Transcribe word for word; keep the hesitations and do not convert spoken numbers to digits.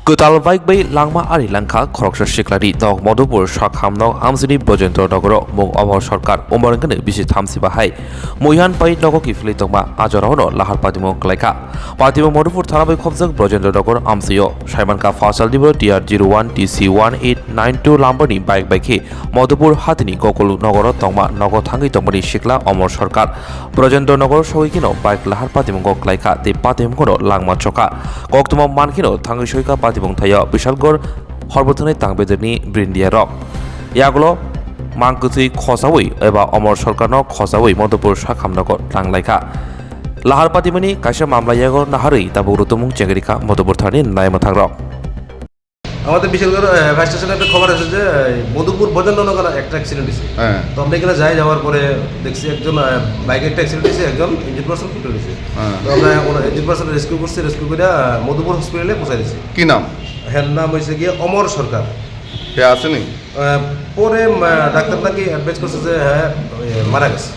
Kwtal bike bai langma ari langkha khoroksa siklani nok Madhupur sakham nok amsini Brojendra Nogoro mung Omor Sarkar umor wngkha bisi thamsi bahai muihan pai nogo kiphilwi tongma ajorao no lahar patimung klaikha. Patimung Madhupur thana bai khopjak Brojendra Nogor amsio saimankha Fasal Dibro T R zero one T C one eight nine two lambani bike bai khe Madhupur hatini Gokul Nogoro tongma nogo thangwi tongmani sikla Omor Sarkar. Brojendra Nogor sogwi kheno bike lahar patimungo klaikha tei patimungo langma chokha. Koktwma mankheno thangwi soika patimung thaio Bishalgor horbo thwnai tang bedirni brindia rok. Yagulo mang kwthwi khosawi eba Omor Sarkarno khosawi Madhupur sakham nogo tang laikha. Lahar patimani kaisa mamla yago naharwi tabuk rutumung chengrikha Madhupur thani naimwthang rok. আমাদের বিশালগড়, আহ, ফায়ার স্টেশনে একটা খবর আছে যে, আহ, মধুপুর ভজননগর একটা অ্যাক্সিডেন্ট হয়েছে। হ্যাঁ। তো আমরা এখানে যাই, যাওয়ার পরে দেখছি একজন, আহ, বাইকে একটা অ্যাক্সিডেন্ট হয়েছে, একজন ইনজুর্ড পার্সন ফিট হয়েছে। হ্যাঁ। তো আমরা ওনার ইনজুর্ড পার্সন রেস্কিউ করছি, রেস্কিউ করে, আহ, মধুপুর হসপিটালে পৌঁছায় দিচ্ছি। কি নাম? হ্যাঁ, নাম হয়েছে গিয়ে অমর সরকার। হে আসেনি? আহ, পরে, আহ, ডাক্তার নাকি অ্যাডভাইস করছে যে, হ্যাঁ, ওই, মারা গেছে।